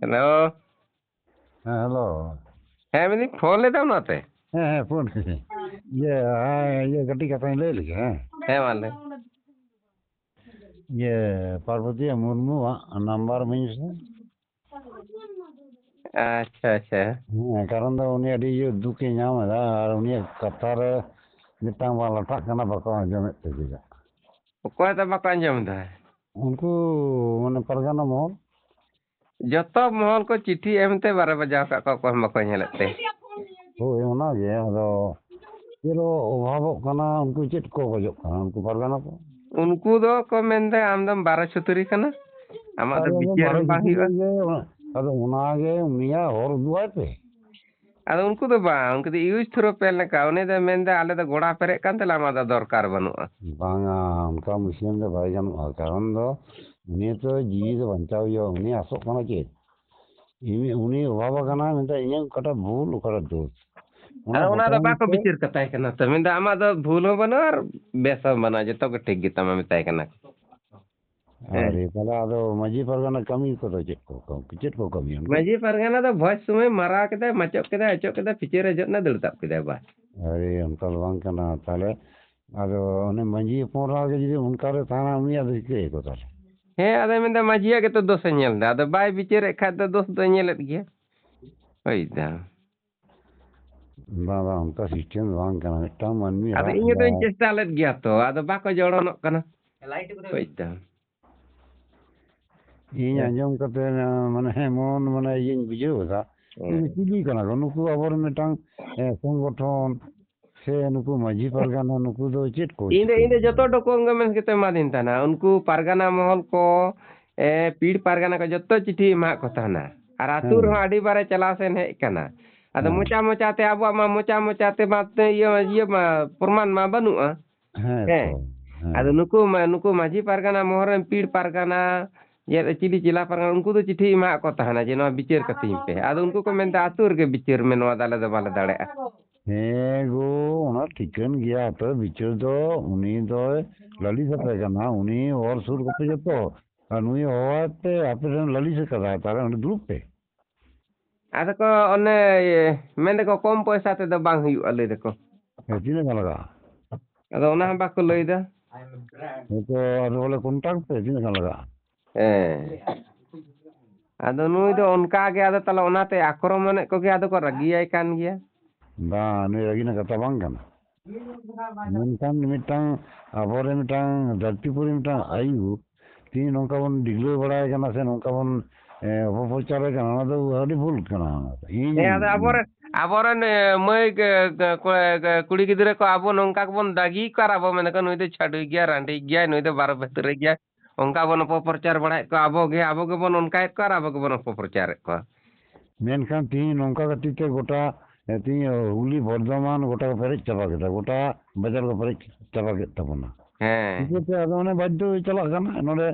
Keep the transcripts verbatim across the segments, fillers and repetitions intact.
Hello. ᱦᱮᱸ, hello. ᱦᱮᱸ, ᱢᱮᱱᱫᱟᱹᱧ, ᱯᱷᱳᱱ ᱞᱮᱫᱟᱢ ᱱᱚᱛᱮ? ᱦᱮᱸ, ᱦᱮᱸ, ᱯᱷᱳᱱ ᱠᱤᱫᱟᱹᱧ᱾ ᱤᱭᱟᱹ, ᱦᱮᱸ, ᱤᱭᱟᱹ, ᱠᱟᱹᱴᱤᱡ ᱠᱟᱛᱷᱟᱧ ᱞᱟᱹᱭ ᱞᱮᱜᱮ, ᱦᱮᱸ᱾ ᱦᱮᱸ, ᱢᱟ ᱞᱟᱹᱭ᱾ ᱤᱭᱟᱹ, ᱯᱟᱨᱵᱚᱛᱤ ᱢᱩᱨᱢᱩᱣᱟᱜ ᱱᱟᱢᱵᱟᱨ ᱤᱢᱟᱹᱧ ᱢᱮᱥᱮ᱾ ᱟᱪᱪᱷᱟ, ᱟᱪᱪᱷᱟ᱾ ᱦᱮᱸ, ᱠᱟᱨᱚᱱ ᱫᱚ ᱩᱱᱤ ᱟᱹᱰᱤ ᱤᱭᱟᱹ ᱫᱩᱠ ᱮ ᱧᱟᱢ ᱮᱫᱟ, ᱟᱨ ᱩᱱᱤᱭᱟᱜ ᱠᱟᱛᱷᱟ ᱨᱮ ᱢᱤᱫᱴᱟᱝ ᱵᱟᱝ ᱞᱟᱴᱷᱟᱜ ᱠᱟᱱᱟ, ᱵᱟᱠᱚ ᱟᱸᱡᱚᱢᱮᱫ ᱛᱟᱭ ᱜᱮᱭᱟ᱾ ᱚᱠᱚᱭ ᱫᱚ ᱵᱟᱠᱚ ᱟᱸᱡᱚᱢ ᱮᱫᱟ? ᱩᱱᱠᱩ, ᱢᱟᱱᱮ, ᱯᱟᱨᱜᱟᱱᱟ ᱢᱚᱦᱚᱞ᱾ ᱡᱚᱛᱚ ᱢᱚᱦᱚᱞ ᱠᱚ ᱪᱤᱴᱷᱤ ᱮᱢᱛᱮ ᱵᱟᱨᱮ ᱵᱟᱡᱟᱣ ᱟᱠᱟᱫ ᱠᱚᱣᱟ, ᱚᱠᱚᱭ ᱦᱚᱸ ᱵᱟᱠᱚ ᱧᱮᱞᱮᱫ ᱛᱮ᱾ ᱦᱳᱭ, ᱚᱱᱟᱜᱮ᱾ ᱟᱫᱚ ᱪᱮᱫ ᱚᱵᱷᱟᱵᱚᱜ ᱠᱟᱱᱟ? ᱩᱱᱠᱩ ᱪᱮᱫ ᱠᱚ ᱠᱷᱚᱡᱚᱜ ᱠᱟᱱᱟ, ᱩᱱᱠᱩ ᱯᱟᱨᱜᱟᱱᱟ ᱠᱚ? ᱩᱱᱠᱩ ᱫᱚ ᱠᱚ ᱢᱮᱱᱫᱟ, "ᱟᱢ ᱫᱚᱢ ᱵᱟᱨᱚ ᱪᱷᱟᱹᱛᱩᱨᱤ ᱠᱟᱱᱟ, ᱟᱢᱟᱜ ᱫᱚ ᱟᱫᱚ ᱵᱤᱪᱟᱹᱨ ᱵᱟᱨᱚ ᱦᱚᱸ ᱵᱟᱝ ᱪᱷᱟᱹᱛᱩᱨᱤ ᱦᱩᱭᱩᱜᱼᱟ᱾" ᱜᱮ, ᱟᱫᱚ ᱚᱱᱟᱜᱮ ᱩᱱᱤᱭᱟᱜ ᱦᱚᱨ ᱩᱫᱩᱜ ᱟᱭ ᱯᱮ᱾ ᱟᱫᱚ ᱩᱱᱠᱩ ᱫᱚ ᱵᱟᱝ, ᱩᱱᱠᱩ ᱫᱚ ᱤᱭᱩᱡᱽ ᱛᱷᱨᱳ ᱯᱮᱱ ᱞᱮᱠᱟ᱾ ᱩᱱᱤ ᱫᱚ ᱢᱮᱱᱫᱟ, "ᱟᱞᱮ ᱫᱚ ᱜᱚᱲᱟ ᱯᱮᱨᱮᱡ ᱠᱟᱱ ᱛᱟᱞᱮ, ᱟᱢᱟᱜ ᱫᱚ ᱫᱚᱨᱠᱟᱨ ᱵᱟᱹᱱᱩᱜᱼᱟ᱾" ᱵᱟᱝᱟ, ᱚᱱᱠᱟ ᱢᱩᱥᱞᱤᱢ ᱫᱚ ᱵᱟᱭ ᱜᱟᱱᱚᱜᱼᱟ, ᱠᱟᱨᱚᱱ ᱫᱚ ᱩᱱᱤ ᱛᱚ ᱡᱤᱣᱤ ᱫᱚ ᱵᱟᱧᱪᱟᱣ ᱦᱩᱭᱩᱜᱼᱟ᱾ ᱩᱱᱤ ᱟᱥᱚᱜ ᱠᱟᱱᱟ ᱪᱮᱫ? ᱩᱱᱤ, ᱩᱱᱤ ᱚᱵᱷᱟᱵ ᱟᱠᱟᱱᱟ, ᱢᱮᱱᱫᱟ, "ᱤᱧᱟᱹᱜ ᱚᱠᱟᱴᱟᱜ ᱵᱷᱩᱞ, ᱚᱠᱟᱴᱟᱜ ᱫᱳᱥ?" ᱚᱱᱟ ᱟᱫᱚ ᱚᱱᱟ ᱫᱚ ᱵᱟᱠᱷᱟᱣ ᱵᱟᱠᱚ ᱠᱟᱛᱮ ᱵᱤᱪᱟᱹᱨ ᱠᱟᱛᱟᱭ ᱠᱟᱱᱟ ᱛᱚ, ᱢᱮᱱᱫᱟ, "ᱟᱢᱟᱜ ᱫᱚ ᱵᱷᱩᱞ ᱦᱚᱸ ᱵᱟᱹᱱᱩᱜᱼᱟ ᱟᱨ ᱵᱮᱥ ᱦᱚᱸ ᱵᱟᱹᱱᱩᱜᱼᱟ, ᱡᱚᱛᱚ ᱜᱮ ᱴᱷᱤᱠ ᱜᱮᱛᱟᱢᱟ", ᱢᱮᱛᱟᱭ ᱠᱟᱱᱟ ᱠᱚ᱾ ᱦᱮᱸ᱾ ᱟᱨ ᱛᱟᱦᱞᱮ ᱟᱫᱚ ᱢᱟᱹᱡᱷᱤ ᱯᱟᱨᱜᱟᱱᱟ ᱠᱟᱹᱢᱤ ᱠᱚᱫᱚ ᱪᱮᱫ ᱠᱚ, ᱠᱚ, ᱪᱮᱫ ᱠᱚ ᱠᱟᱹᱢᱤᱭᱟ ᱩᱱᱠᱩ? ᱢᱟᱹᱡᱷᱤ ᱯᱟᱨᱜᱟᱱᱟ ᱫᱚ ᱵᱷᱚᱡᱽ ᱥᱚᱢᱚᱭ ᱢᱟᱨᱟᱣ ᱠᱮᱫᱟᱭ, ᱢᱟᱪᱚᱜ ᱠᱮᱫᱟᱭ, ᱚᱪᱚᱜ ᱠᱮᱫᱟᱭ, ᱯᱤᱪᱟᱹᱨ ᱦᱮᱡ ᱮᱱᱟ, ᱫᱟᱹᱲ ᱛᱟᱵ ᱠᱮᱫᱟᱭ, ᱵᱟᱥ᱾ ᱟᱨᱮ, ᱚᱱᱠᱟ ᱫᱚ ᱵᱟᱝ ᱠᱟᱱᱟ᱾ ᱛᱟᱦᱞᱮ ᱟᱫᱚ ᱚᱱᱮ ᱢᱟᱹᱡᱷᱤ ᱦᱚᱯᱚᱱ ᱨᱟᱜ ᱜᱮ ᱡᱩᱫᱤ ᱚᱱᱠᱟ ᱨᱮ ᱛᱟᱦᱮᱱᱟ, ᱩᱱᱤᱭᱟᱜ ᱫᱚ ᱪᱤᱠᱟᱹᱭᱟᱠᱚ ᱛᱟᱦᱞᱮ? ᱦᱮᱸ, ᱟᱫᱚᱭ ᱢᱮᱱᱫᱟ, ᱢᱟᱹᱡᱷᱤᱭᱟᱜ ᱜᱮᱛᱚ ᱫᱳᱥᱮ ᱧᱮᱞ ᱮᱫᱟ᱾ ᱟᱫᱚ ᱵᱟᱭ ᱵᱤᱪᱟᱹᱨᱮᱫ ᱠᱷᱟᱡ ᱫᱚ ᱫᱳᱥ ᱫᱚᱭ ᱧᱮᱞᱮᱫ ᱜᱮᱭᱟ᱾ ᱵᱩᱡᱽ ᱫᱟᱢ? ᱵᱟᱝ, ᱵᱟᱝ, ᱚᱱᱠᱟ ᱥᱤᱥᱴᱮᱢ ᱫᱚ ᱵᱟᱝ ᱠᱟᱱᱟ᱾ ᱢᱤᱫᱴᱟᱝ ᱢᱟᱹᱱᱢᱤ ᱟᱫᱚ ᱨᱟᱜ ᱤᱧ ᱦᱚᱸ ᱫᱚᱧ ᱮᱫᱟᱭ᱾ ᱪᱮᱥᱴᱟ ᱞᱮᱫ ᱜᱮᱭᱟ ᱛᱚ, ᱟᱫᱚ ᱵᱟᱠᱚ ᱡᱚᱲᱚᱱᱚᱜ ᱠᱟᱱᱟ᱾ ᱵᱩᱡᱽ ᱫᱟᱢ? ᱤᱧ ᱦᱮᱸ᱾ ᱟᱸᱡᱚᱢ ᱠᱟᱛᱮ, ᱢᱟᱱᱮ, ᱮᱢᱚᱱ, ᱢᱟᱱᱮ, ᱤᱭᱟᱹᱧ ᱵᱩᱡᱷᱟᱹᱣ ᱮᱫᱟ᱾ ᱦᱮᱸ᱾ ᱱᱩᱠᱩ ᱪᱤᱞᱤ ᱠᱟᱱᱟ ᱠᱚ? ᱱᱩᱠᱩ ᱟᱵᱚᱨᱮᱱ ᱢᱤᱫᱴᱟᱝ, ᱮ, ᱥᱚᱝᱜᱚᱴᱷᱚᱱ ᱥᱮ ᱱᱩᱠᱩ ᱢᱟᱹᱡᱷᱤ ᱯᱟᱨᱜᱟᱱᱟ, ᱱᱩᱠᱩ ᱫᱚ ᱪᱮᱫ ᱠᱚ ᱤᱧ ᱫᱚ, ᱪᱤᱠᱟᱹᱭ ᱤᱧ ᱫᱚ ᱜᱮᱭᱟ? ᱡᱚᱛᱚ ᱰᱚᱠᱩᱢᱮᱱᱴ ᱜᱮᱛᱚ ᱮᱢᱟᱫᱤᱧ ᱛᱟᱦᱮᱱᱟ᱾ ᱩᱱᱠᱩ ᱯᱟᱨᱜᱟᱱᱟ ᱢᱚᱦᱚᱞ ᱠᱚ, ᱮ, ᱯᱤᱲ ᱯᱟᱨᱜᱟᱱᱟ ᱠᱚ ᱡᱚᱛᱚ ᱪᱤᱴᱷᱤ ᱮᱢᱟᱜ ᱠᱚ ᱛᱟᱦᱮᱱᱟ᱾ ᱟᱨ ᱟᱹᱛᱩ ᱦᱮᱸ᱾ ᱨᱮᱦᱚᱸ ᱟᱹᱰᱤ ᱵᱟᱨᱮ ᱪᱟᱞᱟᱣ ᱥᱮᱱ ᱦᱮᱡ ᱠᱟᱱᱟ᱾ ᱟᱫᱚ ᱦᱮᱸ᱾ ᱢᱚᱪᱟ ᱢᱚᱪᱟ ᱛᱮ ᱟᱵᱚᱣᱟᱜ ᱢᱟ, ᱢᱚᱪᱟ ᱢᱚᱪᱟ ᱛᱮ ᱢᱟ, ᱤᱭᱟᱹ, ᱤᱭᱟᱹ ᱢᱟ, ᱯᱨᱚᱢᱟᱱ ᱢᱟ ᱵᱟᱹᱱᱩᱜᱼᱟ᱾ ᱦᱮᱸ ᱦᱮᱸ᱾ ᱛᱚ, ᱦᱮᱸ᱾ ᱟᱫᱚ ᱱᱩᱠᱩ ᱢᱟ, ᱱᱩᱠᱩ ᱢᱟᱹᱡᱷᱤ ᱯᱟᱨᱜᱟᱱᱟ ᱢᱚᱦᱚᱞ ᱨᱮᱱ ᱯᱤᱲ ᱯᱟᱨᱜᱟᱱᱟ, ᱡᱮ ᱪᱤᱞᱤ ᱪᱮᱞᱟ ᱯᱟᱨᱜᱟᱱᱟ, ᱩᱱᱠᱩ ᱫᱚ ᱪᱤᱴᱷᱤ ᱮᱢᱟᱜ ᱠᱚ ᱛᱟᱦᱮᱱᱟ ᱡᱮ, "ᱱᱚᱣᱟ ᱵᱤᱪᱟᱹᱨ ᱠᱟᱹᱛᱤᱧ ᱯᱮ", ᱟᱫᱚ ᱩᱱᱠᱩ ᱠᱚ ᱢᱮᱱᱫᱟ, "ᱟᱹᱛᱩ ᱨᱮᱜᱮ ᱵᱤᱪᱟᱹᱨ ᱢᱮ, ᱱᱚᱣᱟ ᱫᱚ ᱟᱞᱮ ᱫᱚ ᱵᱟᱞᱮ ᱫᱟᱲᱮᱭᱟᱜᱼᱟ᱾" ᱦᱮᱸ ᱜᱳ, ᱚᱱᱟ ᱴᱷᱤᱠᱟᱹᱱ ᱜᱮᱭᱟ᱾ ᱛᱚ, ᱵᱤᱪᱟᱹᱨ ᱫᱚ ᱩᱱᱤ ᱫᱚᱭ ᱞᱟᱹᱞᱤᱥ ᱟᱯᱮ ᱠᱟᱱᱟ, ᱩᱱᱤ ᱚᱨ ᱥᱩᱨ ᱠᱚᱯᱮ ᱡᱚᱛᱚ᱾ ᱟᱨ ᱱᱩᱭ ᱦᱚᱦᱚᱣᱟᱭ ᱯᱮ, ᱟᱯᱮ ᱨᱮᱱ ᱞᱟᱹᱞᱤᱥ ᱟᱠᱟᱫᱟᱭ, ᱛᱟᱦᱞᱮ ᱚᱸᱰᱮ ᱫᱩᱲᱩᱵ ᱯᱮ᱾ ᱟᱫᱚ ᱠᱚ ᱚᱱᱮ ᱢᱮᱱ ᱫᱟᱠᱚ ᱠᱚᱢ ᱯᱚᱭᱥᱟ ᱛᱮᱫᱚ ᱵᱟᱝ ᱦᱩᱭᱩᱜᱼᱟ, ᱞᱟᱹᱭ ᱫᱟᱠᱚ᱾ ᱦᱮᱸ, ᱛᱤᱱᱟᱹᱜ ᱜᱟᱱ ᱞᱟᱜᱟᱜᱼᱟ? ᱟᱫᱚ ᱚᱱᱟ ᱦᱚᱸ ᱵᱟᱠᱚ ᱞᱟᱹᱭ ᱫᱟ᱾ ᱦᱮᱸ ᱛᱚ, ᱟᱫᱚ ᱵᱚᱞᱮ ᱠᱚᱱᱴᱟᱠᱴ ᱯᱮ, ᱛᱤᱱᱟᱹᱜ ᱜᱟᱱ ᱞᱟᱜᱟᱜᱼᱟ? ᱦᱮᱸ᱾ ᱟᱫᱚ ᱱᱩᱭ ᱫᱚ ᱚᱱᱠᱟ ᱜᱮ, ᱟᱫᱚ ᱛᱟᱦᱞᱮ ᱚᱱᱟᱛᱮ ᱟᱠᱨᱚᱢᱚᱱᱮᱫ ᱠᱚᱜᱮ, ᱟᱫᱚ ᱠᱚ ᱨᱟᱹᱜᱤᱭᱟᱭ ᱠᱟᱱ ᱜᱮᱭᱟ᱾ ᱵᱟᱝ, ᱱᱩᱭ ᱨᱟᱹᱜᱤ ᱨᱮᱱᱟᱜ ᱠᱟᱛᱷᱟ ᱵᱟᱝ ᱠᱟᱱᱟ᱾ ᱢᱮᱱᱠᱷᱟᱱ ᱢᱤᱫᱴᱟᱝ ᱟᱵᱚᱨᱮᱱ ᱢᱤᱫᱴᱟᱝ ᱫᱷᱟᱹᱨᱛᱤᱯᱩᱨᱤ ᱢᱤᱫᱴᱟᱝ ᱟᱭᱩ ᱛᱤᱦᱤᱧ ᱱᱚᱝᱠᱟ ᱵᱚᱱ ᱰᱤᱜᱽᱞᱟᱹᱣ ᱵᱟᱲᱟᱭ ᱠᱟᱱᱟ ᱥᱮ ᱱᱚᱝᱠᱟ ᱵᱚᱱ, ᱮ, ᱚᱯᱚᱯᱨᱚᱪᱟᱨᱮ ᱠᱟᱱᱟ, ᱚᱱᱟ ᱫᱚ ᱟᱹᱰᱤ ᱵᱷᱩᱞ ᱠᱟᱱᱟ᱾ ᱤᱧ ᱦᱮᱸ, ᱟᱫᱚ ᱟᱵᱚᱨᱮᱱ, ᱟᱵᱚᱨᱮᱱ, ᱮ, ᱢᱟᱹᱭ, ᱮ, ᱮ, ᱠᱚᱲᱟ, ᱮ, ᱠᱩᱲᱤ ᱜᱤᱫᱽᱨᱟᱹ ᱠᱚ ᱟᱵᱚ ᱱᱚᱝᱠᱟ ᱜᱮᱵᱚᱱ ᱫᱟᱜᱤ ᱠᱚᱣᱟ ᱟᱨ ᱟᱵᱚ ᱢᱮᱱᱟᱠᱚ, "ᱱᱩᱭ ᱫᱚ ᱪᱷᱟᱹᱰᱩᱭ ᱜᱮᱭᱟ, ᱨᱟᱺᱰᱤ ᱜᱮᱭᱟᱭ, ᱱᱩᱭ ᱫᱚ ᱵᱟᱨᱚ ᱵᱷᱟᱹᱛᱟᱹᱨᱤ ᱜᱮᱭᱟᱭ", ᱚᱱᱠᱟ ᱵᱚᱱ ᱚᱯᱚᱯᱨᱚᱪᱟᱨ ᱵᱟᱲᱟᱭᱮᱫ ᱠᱚᱣᱟ᱾ ᱟᱵᱚ ᱜᱮ, ᱟᱵᱚ ᱜᱮᱵᱚᱱ ᱚᱱᱠᱟᱭᱮᱫ ᱠᱚᱣᱟ ᱟᱨ ᱟᱵᱚ ᱜᱮᱵᱚᱱ ᱚᱯᱚᱯᱨᱚᱪᱟᱨᱮᱫ ᱠᱚᱣᱟ᱾ ᱢᱮᱱᱠᱷᱟᱱ ᱛᱤᱦᱤᱧ ᱱᱚᱝᱠᱟ ᱠᱷᱟᱹᱛᱤᱨ ᱛᱮ ᱜᱚᱴᱟ, ᱮ, ᱛᱤᱦᱤᱧ ᱦᱩᱜᱽᱞᱤ, ᱵᱚᱨᱫᱷᱚᱢᱟᱱ ᱜᱚᱴᱟ ᱠᱚ ᱯᱮᱨᱮᱡ ᱪᱟᱵᱟ ᱠᱮᱫᱟ, ᱜᱚᱴᱟ ᱵᱟᱡᱟᱨ ᱠᱚ ᱯᱮᱨᱮᱡ ᱪᱟᱵᱟ ᱠᱮᱫ ᱛᱟᱵᱚᱱᱟ᱾ ᱦᱮᱸ᱾ ᱪᱤᱠᱟᱹᱛᱮ ᱟᱫᱚ ᱚᱱᱮ ᱵᱟᱫᱽᱫᱷᱚ ᱦᱚᱭᱮ ᱪᱟᱞᱟᱜ ᱠᱟᱱᱟ, ᱱᱚᱰᱮ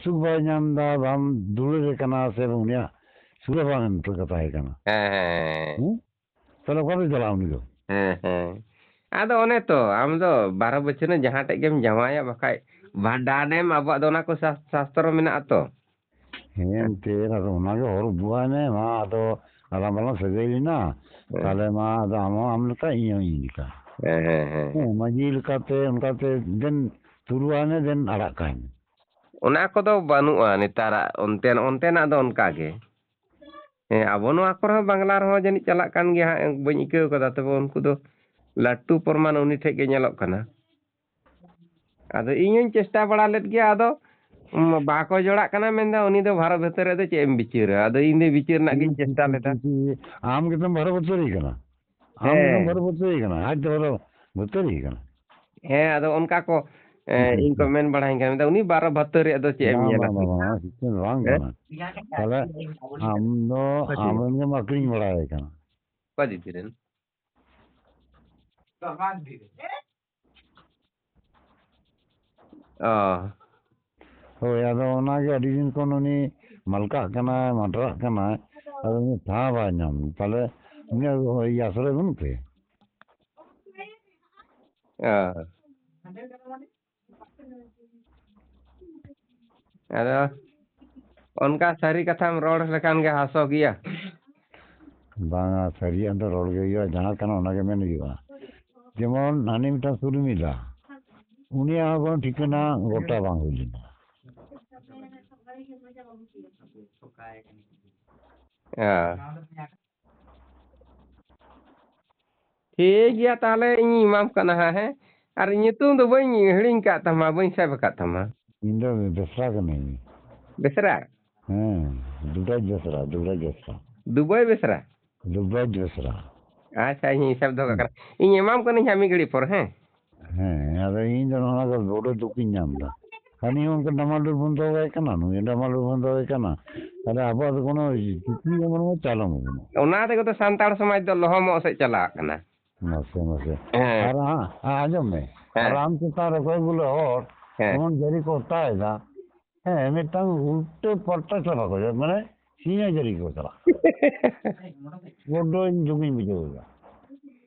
ᱥᱩᱠ ᱵᱟᱭ ᱧᱟᱢ ᱮᱫᱟ, ᱵᱟᱢ ᱫᱩᱞᱟᱹᱲᱮ ᱠᱟᱱᱟ ᱥᱮ ᱩᱱᱤᱭᱟᱜ ᱥᱩᱨ ᱦᱚᱸ ᱵᱟᱝ ᱮᱢ ᱠᱟᱛᱟᱭ ᱠᱟᱱᱟ᱾ ᱦᱮᱸ, ᱦᱮᱸ᱾ ᱦᱮᱸ? ᱛᱟᱦᱞᱮ ᱚᱠᱟ ᱛᱮ ᱪᱟᱞᱟᱜᱼᱟ ᱩᱱᱤ ᱫᱚ? ᱦᱮᱸ, ᱦᱮᱸ᱾ ᱟᱫᱚ ᱚᱱᱮ ᱛᱚ, ᱟᱢ ᱫᱚ ᱵᱟᱨᱚ ᱵᱚᱪᱷᱚᱨ ᱨᱮ ᱡᱟᱦᱟᱸ ᱴᱷᱮᱡ ᱜᱮᱢ ᱡᱟᱶᱟᱭᱟ, ᱵᱟᱠᱷᱟᱡ ᱵᱷᱟᱸᱰᱟᱱᱮᱢ, ᱟᱵᱚᱣᱟᱜ ᱫᱚ ᱚᱱᱟ ᱠᱚ ᱥᱟᱥ-, ᱥᱟᱥᱛᱨᱚ ᱢᱮᱱᱟᱜᱼᱟ ᱛᱚ᱾ ᱦᱮᱸ, ᱮᱱᱛᱮ ᱟᱫᱚ ᱚᱱᱟᱜᱮ ᱦᱚᱨ ᱩᱫᱩᱜ ᱟᱭ ᱢᱮ, ᱢᱟ ᱟᱫᱚ ᱟᱞᱟᱝ ᱵᱟᱞᱟᱝ ᱥᱟᱹᱜᱟᱹᱭ ᱞᱮᱱᱟ, ᱦᱮᱸ᱾ ᱛᱟᱦᱞᱮ ᱢᱟ ᱟᱫᱚ ᱟᱢ ᱦᱚᱸ ᱟᱢ ᱞᱮᱠᱟ, ᱤᱧ ᱦᱚᱸ ᱤᱧ ᱞᱮᱠᱟ᱾ ᱦᱮᱸ, ᱦᱮᱸ, ᱦᱮᱸ᱾ ᱦᱮᱸ, ᱢᱟᱹᱡᱷᱤ ᱞᱮᱠᱟᱛᱮ ᱚᱱᱠᱟᱛᱮ ᱫᱮᱱ ᱛᱩᱨᱩ ᱟᱭ ᱢᱮ, ᱫᱮᱱ ᱟᱲᱟᱜ ᱠᱟᱭ ᱢᱮ᱾ ᱚᱱᱟ ᱠᱚᱫᱚ ᱵᱟᱹᱱᱩᱜᱼᱟ ᱱᱮᱛᱟᱨᱟᱜ, ᱚᱱᱛᱮ, ᱚᱱᱛᱮᱱᱟᱜ ᱫᱚ ᱚᱱᱠᱟ ᱜᱮ᱾ ᱦᱮᱸ, ᱟᱵᱚ ᱱᱚᱣᱟ ᱠᱚᱨᱮ ᱦᱚᱸ ᱵᱟᱝᱞᱟ ᱨᱮᱦᱚᱸ ᱡᱟᱹᱱᱤᱡ ᱪᱟᱞᱟᱜ ᱠᱟᱱ ᱜᱮᱭᱟ ᱦᱟᱸᱜ, ᱵᱟᱹᱧ ᱟᱹᱭᱠᱟᱹᱣ ᱠᱟᱫᱟ, ᱛᱚᱵᱮ ᱩᱱᱠᱩ ᱫᱚ ᱞᱟᱹᱴᱩ ᱯᱨᱚᱢᱟᱱ ᱩᱱᱤ ᱴᱷᱮᱡ ᱜᱮ ᱧᱮᱞᱚᱜ ᱠᱟᱱᱟ᱾ ᱟᱫᱚ ᱤᱧ ᱦᱚᱸᱧ ᱪᱮᱥᱴᱟ ᱵᱟᱲᱟ ᱞᱮᱫ ᱜᱮᱭᱟ, ᱟᱫᱚ, ᱩᱢ, ᱵᱟᱠᱚ ᱡᱚᱲᱟᱜ ᱠᱟᱱᱟ ᱢᱮᱱᱫᱟ, ᱩᱱᱤ ᱫᱚ ᱵᱷᱟᱨᱚᱛ ᱵᱷᱤᱛᱟᱹᱨ ᱨᱮᱫᱚ ᱪᱮᱫ ᱮᱢ ᱵᱤᱪᱟᱹᱨᱟ? ᱟᱫᱚ ᱤᱧ ᱫᱚ ᱵᱤᱪᱟᱹᱨ ᱨᱮᱱᱟᱜ ᱜᱤᱧ ᱪᱮᱥᱴᱟ ᱞᱮᱫᱟ᱾ ᱟᱢ ᱜᱮᱛᱚᱢ ᱵᱷᱟᱨᱚᱛ ᱵᱷᱤᱛᱟᱹᱨᱤ ᱠᱟᱱᱟ᱾ ᱟᱢ ᱜᱮᱛᱚᱢ ᱦᱮᱸ᱾ ᱵᱷᱟᱨᱚᱛ ᱵᱷᱤᱛᱟᱹᱨᱤ ᱠᱟᱱᱟ, ᱟᱡ ᱫᱚ ᱵᱷᱟᱨᱚᱛ ᱵᱷᱤᱛᱟᱹᱨᱤ ᱠᱟᱱᱟ᱾ ᱦᱮᱸ, ᱟᱫᱚ ᱚᱱᱠᱟ ᱠᱚ, ᱮ, ᱦᱮᱸ, ᱤᱧ ᱠᱚ ᱦᱮᱸ᱾ ᱢᱮᱱ ᱵᱟᱲᱟᱧ ᱠᱟᱱᱟ, ᱢᱮᱱᱫᱟ, "ᱩᱱᱤ ᱵᱟᱨᱚ ᱵᱷᱤᱛᱟᱹᱨ ᱨᱮᱭᱟᱜ ᱫᱚ ᱪᱮᱫ ᱮᱢ ᱵᱟᱝ, ᱧᱮᱞᱟ?" ᱵᱟᱝ, ᱵᱟᱝ, ᱵᱟᱝ, ᱥᱤᱥᱴᱮᱢ ᱫᱚ ᱵᱟᱝ ᱦᱮᱸ? ᱠᱟᱱᱟ᱾ ᱛᱟᱦᱞᱮ ᱟᱢ ᱫᱚ ᱟᱢ ᱨᱮᱱ ᱜᱮᱢ ᱟᱹᱠᱷᱨᱤᱧ ᱵᱟᱲᱟᱭᱮ ᱠᱟᱱᱟ᱾ ᱚᱠᱟ ᱡᱟᱹᱛᱤ ᱨᱮᱱ? ᱚ᱾ ᱦᱳᱭ, ᱟᱫᱚ ᱚᱱᱟᱜᱮ ᱟᱹᱰᱤ ᱫᱤᱱ ᱠᱷᱚᱱ ᱩᱱᱤ ᱢᱟᱞᱠᱟᱜ ᱠᱟᱱᱟᱭ, ᱢᱟᱰᱨᱟᱜ ᱠᱟᱱᱟᱭ, ᱟᱫᱚ ᱩᱱᱤ ᱴᱷᱟᱶ ᱵᱟᱭ ᱧᱟᱢ᱾ ᱛᱟᱦᱞᱮ ᱩᱱᱤᱭᱟᱜ ᱤᱭᱟᱹ ᱟᱥᱨᱚᱭ ᱵᱟᱹᱱᱩᱜ ᱛᱟᱭᱟ? ᱚ᱾ ᱟᱫᱚ ᱚᱱᱠᱟ ᱥᱟᱹᱨᱤ ᱠᱟᱛᱷᱟᱢ ᱨᱚᱲ ᱞᱮᱠᱷᱟᱱ ᱜᱮ ᱦᱟᱥᱚ ᱜᱮᱭᱟ᱾ ᱵᱟᱝᱟ, ᱥᱟᱹᱨᱤᱭᱟᱜ ᱫᱚ ᱨᱚᱲ ᱜᱮ ᱦᱩᱭᱩᱜᱼᱟ, ᱡᱟᱦᱟᱸ ᱠᱟᱱᱟ ᱚᱱᱟ ᱜᱮ ᱢᱮᱱ ᱦᱩᱭᱩᱜᱼᱟ᱾ ᱡᱮᱢᱚᱱ ᱦᱟᱹᱱᱤ ᱢᱤᱫᱴᱟᱝ ᱥᱩᱨᱢᱤᱞᱟ, ᱩᱱᱤᱭᱟᱜ ᱦᱚᱸ ᱠᱳᱱᱳ ᱴᱷᱤᱠᱟᱹᱱᱟ ᱜᱚᱴᱟ ᱵᱟᱝ ᱦᱩᱭ ᱞᱮᱱᱟ᱾ ᱦᱮᱸ᱾ ᱴᱷᱤᱠ ᱜᱮᱭᱟ, ᱛᱟᱦᱚᱞᱮ ᱤᱧ ᱮᱢᱟᱢ ᱠᱟᱱᱟ ᱦᱟᱸᱜ, ᱦᱮᱸ? ᱟᱨ ᱧᱩᱛᱩᱢ ᱫᱚ ᱵᱟᱹᱧ ᱦᱤᱲᱤᱧ ᱠᱟᱫ ᱛᱟᱢᱟ, ᱵᱟᱹᱧ ᱥᱮᱵᱷ ᱟᱠᱟᱫ ᱛᱟᱢᱟ᱾ ᱤᱧ ᱫᱚ ᱵᱮᱥᱨᱟ ᱠᱟᱹᱱᱟᱹᱧ᱾ ᱵᱮᱥᱨᱟ? ᱦᱮᱸ, ᱫᱩᱵᱨᱟᱡᱽ ᱵᱮᱥᱨᱟ, ᱫᱩᱵᱨᱟᱡᱽ ᱵᱮᱥᱨᱟ᱾ ᱫᱩᱵᱟᱹᱭ ᱵᱮᱥᱨᱟ? ᱫᱩᱵᱨᱟᱡᱽ ᱵᱮᱥᱨᱟ᱾ ᱟᱪᱪᱷᱟ, ᱤᱧ ᱦᱤᱥᱟᱹᱵ ᱫᱚᱦᱚ ᱠᱟᱜ ᱦᱮᱸ᱾ ᱠᱟᱱᱟ᱾ ᱤᱧ ᱮᱢᱟᱢ ᱠᱟᱹᱱᱟᱹᱧ ᱦᱟᱸᱜ ᱢᱤᱫ ᱜᱷᱟᱹᱲᱤᱡ ᱯᱚᱨ, ᱦᱮᱸ? ᱦᱮᱸ, ᱟᱫᱚ ᱤᱧ ᱫᱚ ᱱᱚᱣᱟ ᱠᱚ ᱵᱚᱰᱚ ᱫᱩᱠ ᱤᱧ ᱧᱟᱢ ᱮᱫᱟ᱾ ᱦᱟᱹᱱᱤ ᱦᱚᱸ ᱚᱱᱠᱟ ᱰᱟᱢᱟᱰᱳᱞ ᱵᱚᱱ ᱫᱚᱦᱚ ᱠᱟᱭ ᱠᱟᱱᱟ, ᱱᱩᱭ ᱦᱚᱸ ᱰᱟᱢᱟᱰᱳᱞ ᱵᱚᱱ ᱫᱚᱦᱚ ᱠᱟᱭ ᱠᱟᱱᱟ᱾ ᱛᱟᱦᱞᱮ ᱟᱵᱚᱣᱟᱜ ᱫᱚ ᱠᱳᱱᱳ ᱪᱩᱠᱞᱤ ᱦᱚᱸ ᱵᱟᱹᱱᱩᱜᱼᱟ, ᱪᱟᱞ ᱦᱚᱸ ᱵᱟᱹᱱᱩᱜᱼᱟ᱾ ᱚᱱᱟ ᱛᱮᱜᱮ ᱛᱚ ᱥᱟᱱᱛᱟᱲ ᱥᱚᱢᱟᱡᱽ ᱫᱚ ᱞᱚᱦᱚᱢᱚᱜ ᱥᱮᱫ ᱪᱟᱞᱟᱜ ᱠᱟᱱᱟ᱾ ᱢᱟᱥᱮ, ᱢᱟᱥᱮ᱾ ᱦᱮᱸ᱾ ᱟᱨ ᱟ-, ᱟ-, ᱟᱸᱡᱚᱢ ᱢᱮ, ᱦᱮᱸ᱾ ᱟᱨ ᱟᱢ ᱪᱮᱛᱟᱱ ᱨᱮ ᱚᱠᱚᱭ ᱜᱩᱞᱟᱹ ᱦᱚᱲ ᱦᱮᱸ᱾ ᱮᱢᱚᱱ ᱡᱟᱹᱨᱤ ᱠᱚ ᱚᱛᱟᱭᱮᱫᱟ, ᱦᱮᱸ, ᱢᱤᱫᱴᱟᱝ ᱩᱞᱴᱟᱹ ᱯᱟᱞᱴᱟ ᱪᱟᱞᱟᱣ ᱠᱚ, ᱢᱟᱱᱮ ᱥᱤᱧ ᱡᱟᱹᱨᱤ ᱠᱚ ᱪᱟᱞᱟᱜ᱾ ᱵᱚᱰᱚ ᱤᱧ ᱫᱩᱠᱤᱧ ᱵᱩᱡᱷᱟᱹᱣ ᱮᱫᱟ᱾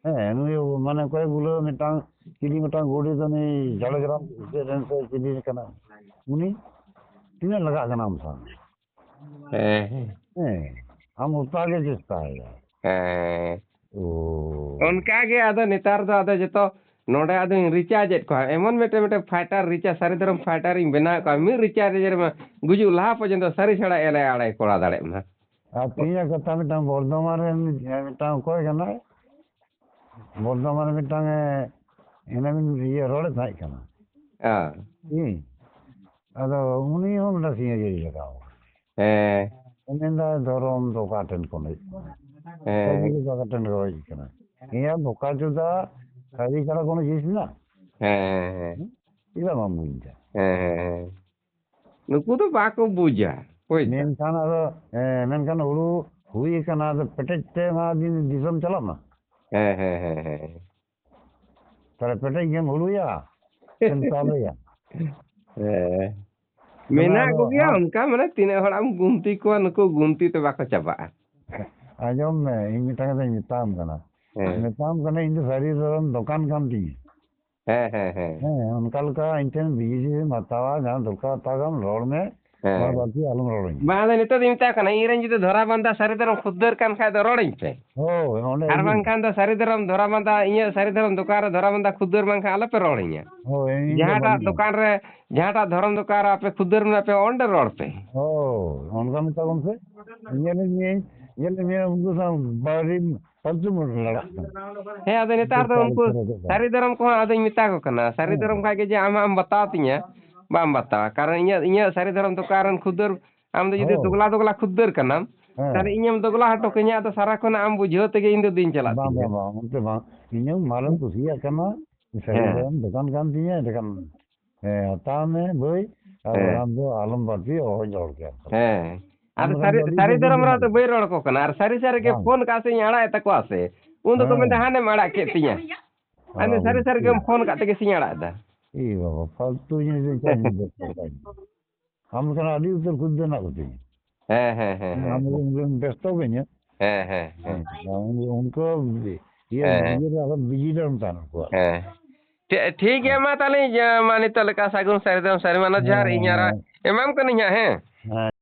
ᱦᱮᱸ, ᱱᱩᱭ ᱢᱟᱱᱮ ᱚᱠᱚᱭ ᱜᱩᱞᱟᱹ ᱢᱤᱫᱴᱟᱝ, ᱪᱤᱞᱤ ᱢᱤᱫᱴᱟᱝ ᱜᱚᱰᱮᱛ ᱩᱱᱤ ᱡᱷᱟᱲᱜᱨᱟᱢ ᱥᱮᱫ ᱨᱮᱱ ᱥᱮ ᱪᱤᱞᱤ ᱠᱟᱱᱟ, ᱩᱱᱤ ᱛᱤᱱᱟᱹᱜ ᱞᱟᱜᱟᱜ ᱠᱟᱱᱟ ᱟᱢ ᱥᱟᱶ? ᱦᱮᱸ, ᱦᱮᱸ᱾ ᱦᱮᱸ, ᱟᱢ ᱚᱛᱟ ᱜᱮ ᱪᱮᱥᱴᱟᱭᱟ᱾ ᱦᱮᱸ᱾ ᱚᱱᱠᱟ ᱜᱮ ᱟᱫᱚ ᱱᱮᱛᱟᱨ ᱫᱚ ᱟᱫᱚ ᱡᱚᱛᱚ ᱱᱚᱰᱮ ᱟᱫᱚᱧ ᱨᱤᱪᱟᱨᱡᱽ ᱮᱫ ᱠᱚᱣᱟ᱾ ᱮᱢᱚᱱ ᱢᱤᱫᱴᱮᱱ, ᱢᱤᱫᱴᱮᱱ ᱯᱷᱟᱭᱴᱟᱨ ᱨᱤᱪᱟᱨᱡᱽ, ᱥᱟᱹᱨᱤ ᱫᱷᱚᱨᱚᱢ ᱯᱷᱟᱭᱴᱟᱨ ᱤᱧ ᱵᱮᱱᱟᱣᱮᱫ ᱠᱚᱣᱟ᱾ ᱢᱤᱫ ᱨᱤᱪᱟᱨᱡᱽ ᱨᱮᱢᱟ ᱜᱩᱡᱩᱜ ᱞᱟᱦᱟ ᱯᱚᱨᱡᱚᱱᱛᱚ ᱥᱟᱹᱨᱤ ᱪᱷᱟᱲᱟ ᱮᱞᱮ ᱟᱲᱮ ᱠᱚᱨᱟᱣ ᱫᱟᱲᱮᱭᱟᱜ ᱢᱟ᱾ ᱟᱨ ᱛᱮᱦᱮᱧᱟᱜ ᱠᱟᱛᱷᱟ ᱢᱤᱫᱴᱟᱝ ᱵᱚᱨᱫᱷᱚᱢᱟᱱ ᱨᱮᱱ, ᱮ, ᱢᱤᱫᱴᱟᱝ ᱚᱠᱚᱭ ᱠᱟᱱᱟᱭ? ᱵᱚᱨᱫᱷᱚᱢᱟᱱ ᱨᱮ ᱢᱤᱫᱴᱟᱝ, ᱮ, ᱮᱱᱟᱝ ᱤᱭᱟᱹ ᱨᱚᱲᱮᱫ ᱛᱟᱦᱮᱸ ᱠᱟᱱᱟ᱾ ᱦᱮᱸ᱾ ᱦᱩᱸ᱾ ᱟᱫᱚ ᱩᱱᱤ ᱦᱚᱸ ᱢᱤᱫᱴᱟᱝ ᱥᱤᱧ ᱡᱟᱹᱨᱤ ᱞᱟᱜᱟᱣ ᱠᱟᱱᱟ᱾ ᱦᱮᱸ᱾ ᱢᱮᱱᱫᱟ ᱫᱷᱚᱨᱚᱢ ᱫᱚ ᱚᱠᱟ ᱴᱷᱮᱱ ᱠᱷᱚᱱ ᱦᱮᱡ ᱠᱟᱱᱟ? ᱦᱮᱸ᱾ ᱥᱟᱹᱨᱤ ᱜᱮ ᱚᱠᱟ ᱴᱷᱮᱱ ᱠᱷᱚᱱ ᱦᱮᱡ ᱠᱟᱱᱟ? ᱤᱧᱟᱹᱜ ᱵᱚᱠᱟ ᱪᱳᱫᱟ ᱥᱟᱹᱨᱤ ᱠᱟᱱᱟ ᱠᱳᱱᱳ ᱡᱤᱱᱤᱥ ᱢᱮᱱᱟᱜᱼᱟ? ᱦᱮᱸ, ᱦᱮᱸ᱾ ᱪᱮᱫᱟᱜ ᱵᱟᱢ ᱵᱩᱡᱽ ᱮᱫᱟ? ᱦᱮᱸ, ᱦᱮᱸ, ᱦᱮᱸ᱾ ᱱᱩᱠᱩ ᱫᱚ ᱵᱟᱠᱚ ᱵᱩᱡᱟ, ᱵᱩᱡᱽ ᱫᱟ? ᱢᱮᱱᱠᱷᱟᱱ ᱟᱫᱚ, ᱦᱮᱸ, ᱢᱮᱱᱠᱷᱟᱱ ᱦᱩᱲᱩ ᱦᱩᱭ ᱟᱠᱟᱱᱟ, ᱟᱫᱚ ᱯᱮᱴᱮᱡ ᱛᱮ ᱢᱟ ᱫᱤᱱ ᱫᱤᱥᱚᱢ ᱪᱟᱞᱟᱜ ᱢᱟ᱾ ᱦᱮᱸ, ᱦᱮᱸ, ᱦᱮᱸ, ᱦᱮᱸ᱾ ᱛᱟᱦᱞᱮ ᱯᱮᱴᱮᱡ ᱜᱮᱢ ᱦᱩᱲᱩᱭᱟ ᱥᱮᱢ ᱪᱟᱣᱞᱮᱭᱟ? ᱦᱮᱸ᱾ ᱢᱟᱱᱮ ᱢᱮᱱᱟᱜ ᱟᱫᱚ ᱠᱚᱜᱮᱭᱟ ᱟᱢ ᱚᱱᱠᱟ, ᱢᱟᱱᱮ ᱛᱤᱱᱟᱹᱜ ᱦᱚᱲ ᱟᱢ ᱜᱩᱱᱛᱤ ᱠᱚᱣᱟ, ᱱᱩᱠᱩ ᱜᱩᱱᱛᱤ ᱛᱮ ᱵᱟᱠᱚ ᱪᱟᱵᱟᱜᱼᱟ᱾ ᱟᱸᱡᱚᱢ ᱢᱮ, ᱤᱧ ᱢᱤᱫᱴᱟᱝ ᱠᱟᱛᱷᱟᱧ ᱢᱮᱛᱟᱢ ᱠᱟᱱᱟ᱾ ᱦᱮᱸ᱾ ᱢᱮᱛᱟᱢ ᱠᱟᱱᱟ, ᱤᱧ ᱫᱚ ᱥᱟᱹᱨᱤ ᱫᱷᱚᱨᱚᱢ ᱫᱚᱠᱟᱱ ᱠᱟᱱ ᱛᱤᱧᱟᱹ᱾ ᱦᱮᱸ, ᱦᱮᱸ, ᱦᱮᱸ᱾ ᱦᱮᱸ, ᱚᱱᱠᱟ ᱞᱮᱠᱟ ᱤᱧ ᱴᱷᱮᱱ ᱵᱤᱡᱤ ᱡᱩᱫᱤᱢ ᱦᱟᱛᱟᱣᱟ, ᱡᱟᱦᱟᱸ ᱫᱚᱨᱠᱟᱨ ᱦᱟᱛᱟᱣ ᱠᱷᱟᱱ ᱨᱚᱲ ᱢᱮ᱾ ᱦᱮᱸ᱾ ᱵᱟᱫ ᱵᱟᱹᱠᱤ ᱟᱞᱚᱢ ᱨᱚᱲᱟᱹᱧᱟ᱾ ᱵᱟᱝ, ᱟᱫᱚ ᱱᱤᱛᱚᱜ ᱫᱚᱧ ᱢᱮᱛᱟᱭ ᱠᱟᱱᱟ, ᱤᱧ ᱨᱮᱱ ᱡᱩᱫᱤ ᱫᱷᱚᱨᱟ ᱵᱟᱸᱫᱟ ᱥᱟᱹᱨᱤ ᱫᱷᱚᱨᱚᱢ ᱠᱷᱩᱫᱽᱫᱟᱹᱨ ᱠᱟᱱ ᱠᱷᱟᱡ ᱫᱚ ᱨᱚᱲᱟᱹᱧ ᱯᱮ᱾ ᱦᱳᱭ, ᱚᱸᱰᱮ ᱟᱨ ᱤᱫᱤ ᱢᱮ᱾ ᱵᱟᱝᱠᱷᱟᱱ ᱫᱚ ᱥᱟᱹᱨᱤ ᱫᱷᱚᱨᱚᱢ ᱫᱷᱚᱨᱟ ᱵᱟᱸᱫᱟ, ᱤᱧᱟᱹᱜ ᱥᱟᱹᱨᱤ ᱫᱷᱚᱨᱚᱢ ᱫᱚᱠᱟᱱ ᱨᱮ ᱫᱷᱚᱨᱟ ᱵᱟᱸᱫᱟ ᱠᱷᱩᱫᱽᱫᱟᱹᱨ ᱵᱟᱝᱠᱷᱟᱱ ᱟᱞᱚᱯᱮ ᱨᱚᱲᱟᱹᱧᱟ᱾ ᱦᱳᱭ, ᱤᱧ ᱫᱚ ᱡᱟᱦᱟᱸᱴᱟᱜ ᱵᱟᱹᱱᱩᱧᱟ᱾ ᱫᱚᱠᱟᱱ ᱨᱮ, ᱡᱟᱦᱟᱸᱴᱟᱜ ᱫᱷᱚᱨᱚᱢ ᱫᱚᱠᱟᱱ ᱨᱮ ᱟᱯᱮ ᱠᱷᱩᱫᱽᱫᱟᱹᱨ ᱢᱮᱱᱟᱜ ᱯᱮᱭᱟ, ᱚᱸᱰᱮ ᱨᱚᱲ ᱯᱮ᱾ ᱦᱳᱭ, ᱚᱱᱠᱟ ᱢᱮᱛᱟ ᱠᱚᱢ ᱥᱮ᱾ ᱧᱮᱞᱮᱫ ᱢᱤᱭᱟᱹᱧ, ᱧᱮᱞᱮᱫ ᱢᱤᱭᱟᱹᱧ, ᱩᱱᱠᱩ ᱥᱟᱶ ᱵᱟᱹᱲᱤᱡ ᱯᱷᱟᱞᱛᱩ ᱢᱚᱱᱮ ᱞᱟᱲᱟᱜ ᱠᱟᱱᱟ᱾ ᱦᱮᱸ, ᱟᱫᱚ ᱱᱮᱛᱟᱨ ᱫᱚ ᱵᱮᱠᱟᱨ ᱩᱱᱠᱩ ᱠᱷᱚᱨᱚᱪᱚᱜ ᱠᱟᱱᱟ᱾ ᱥᱟᱹᱨᱤ ᱫᱷᱚᱨᱚᱢ ᱠᱚᱦᱚᱸ ᱟᱫᱚᱧ ᱢᱮᱛᱟ ᱠᱚ ᱠᱟᱱᱟ, ᱥᱟᱹᱨᱤ ᱦᱮᱸ᱾ ᱫᱷᱚᱨᱚᱢ ᱠᱷᱟᱡ ᱜᱮ ᱡᱮ ᱟᱢᱟᱜ ᱮᱢ ᱵᱟᱛᱟᱣ ᱛᱤᱧᱟ, ᱵᱟᱢ ᱵᱟᱛᱟᱣᱟ᱾ ᱠᱟᱨᱚᱱ ᱤᱧᱟᱹᱜ, ᱤᱧᱟᱹᱜ ᱥᱟᱹᱨᱤ ᱫᱷᱚᱨᱚᱢ ᱫᱚᱠᱟᱱ ᱨᱮᱱ ᱠᱷᱩᱫᱟᱹᱨ, ᱟᱢ ᱫᱚ ᱡᱩᱫᱤ ᱦᱳᱭ᱾ ᱫᱚᱜᱽᱞᱟ ᱫᱚᱜᱽᱞᱟ ᱠᱷᱩᱫᱟᱹᱨ ᱠᱟᱱᱟᱢ, ᱦᱮᱸ᱾ ᱛᱟᱦᱞᱮ ᱤᱧᱮᱢ ᱫᱚᱜᱽᱞᱟ ᱦᱚᱴᱚ ᱠᱟᱹᱧᱟ, ᱟᱫᱚ ᱥᱟᱨᱟ ᱠᱷᱚᱱ ᱟᱢ ᱵᱩᱡᱷᱟᱹᱣ ᱛᱮᱜᱮ ᱤᱧ ᱫᱚ ᱫᱤᱱ ᱪᱟᱞᱟᱜ ᱵᱟᱝ, ᱛᱤᱧᱟ᱾ ᱵᱟᱝ, ᱵᱟᱝ, ᱚᱱᱛᱮ ᱵᱟᱝ᱾ ᱤᱧᱟᱹᱜ ᱢᱟᱞᱮᱢ ᱠᱩᱥᱤᱭᱟᱜ ᱠᱟᱱᱟ, ᱥᱟᱹᱨᱤ ᱦᱮᱸ᱾ ᱫᱷᱚᱨᱚᱢ ᱫᱚᱠᱟᱱ ᱠᱟᱱ ᱛᱤᱧᱟᱹ, ᱮᱸᱰᱮᱠᱷᱟᱱ, ᱦᱮᱸ, ᱦᱟᱛᱟᱣ ᱢᱮ ᱵᱷᱟᱹᱭ, ᱟᱨ ᱦᱮᱸ᱾ ᱵᱟᱠᱷᱟᱱ ᱫᱚ ᱟᱞᱚᱢ ᱵᱟᱹᱲᱛᱤᱭᱟ, ᱚᱦᱚᱧ ᱨᱚᱲ ᱠᱮᱭᱟ᱾ ᱦᱮᱸ᱾ ᱟᱢ ᱟᱫᱚ ᱞᱮᱠᱟᱱ ᱥᱟᱹᱨᱤ, ᱫᱚ ᱟᱹᱰᱤ ᱥᱟᱹᱨᱤ ᱩᱛᱟᱹᱨ ᱠᱚ ᱫᱷᱚᱨᱚᱢ ᱢᱮᱱᱟᱜ ᱨᱮᱦᱚᱸ ᱛᱚ ᱠᱚᱣᱟ᱾ ᱵᱟᱹᱧ ᱨᱚᱲ ᱟᱠᱚ ᱠᱟᱱᱟ, ᱟᱨ ᱥᱟᱹᱨᱤ ᱥᱟᱹᱨᱤ ᱜᱮ ᱵᱟᱝ᱾ ᱯᱷᱳᱱ ᱠᱟᱜ ᱥᱮᱧ ᱟᱲᱟᱜ ᱮ ᱛᱟᱠᱚᱣᱟ ᱥᱮ, ᱩᱱ ᱫᱚᱠᱚ ᱦᱮᱸ᱾ ᱢᱮᱱᱫᱟ, "ᱦᱟᱱᱮᱢ ᱟᱲᱟᱜ ᱠᱮᱫ ᱛᱤᱧᱟ᱾" ᱟᱨ ᱦᱮᱸ, ᱥᱟᱹᱨᱤ ᱥᱟᱹᱨᱤ ᱜᱮᱢ ᱯᱷᱳᱱ ᱠᱟᱜ ᱛᱮᱜᱮ ᱥᱮᱧ ᱟᱲᱟᱜ ᱮᱫᱟ᱾ ᱮ ᱵᱟᱵᱟ, ᱯᱷᱟᱞᱛᱩ ᱡᱤᱱᱤᱥ ᱫᱚ ᱪᱮᱫ ᱮᱢ ᱵᱮᱥᱛᱚ ᱠᱟᱭᱟ? ᱟᱢ ᱞᱮᱠᱟᱱ ᱟᱹᱰᱤ ᱩᱛᱟᱹᱨ ᱠᱷᱩᱫ ᱫᱚ ᱢᱮᱱᱟᱜ ᱠᱚᱛᱤᱧᱟ᱾ ᱦᱮᱸ, ᱦᱮᱸ, ᱦᱮᱸ, ᱦᱮᱸ, ᱟᱢ ᱦᱮᱸ᱾ ᱞᱮᱠᱟᱱ ᱵᱮᱥᱛᱚ ᱜᱤᱧᱟ᱾ ᱦᱮᱸ, ᱦᱮᱸ, ᱦᱮᱸ᱾ ᱦᱮᱸ, ᱩᱱᱠᱩ ᱤᱭᱟᱹ ᱦᱮᱸ᱾ ᱵᱤᱡᱤ ᱨᱮ ᱟᱨᱚ ᱵᱤᱡᱤ ᱨᱮ ᱛᱟᱦᱮᱱ ᱠᱚᱣᱟ᱾ ᱦᱮᱸ᱾ ᱴᱷᱤ-, ᱴᱷᱤᱠ ᱜᱮᱭᱟ, ᱦᱮᱸ᱾ ᱢᱟ ᱛᱟᱦᱞᱮ, ᱤᱭᱟᱹ, ᱢᱟ ᱱᱤᱛᱚᱜ ᱞᱮᱠᱟ ᱥᱟᱹᱜᱩᱱ ᱥᱟᱹᱨᱤ ᱫᱚᱢ ᱥᱟᱹᱨᱤ ᱢᱟᱱᱟ ᱡᱚᱦᱟᱨ, ᱤᱧ ᱟᱨᱚ ᱦᱮᱸ᱾ ᱮᱢᱟᱢ ᱠᱟᱹᱱᱟᱹᱧ ᱦᱟᱸᱜ, ᱦᱮᱸ᱾ ᱦᱮᱸ᱾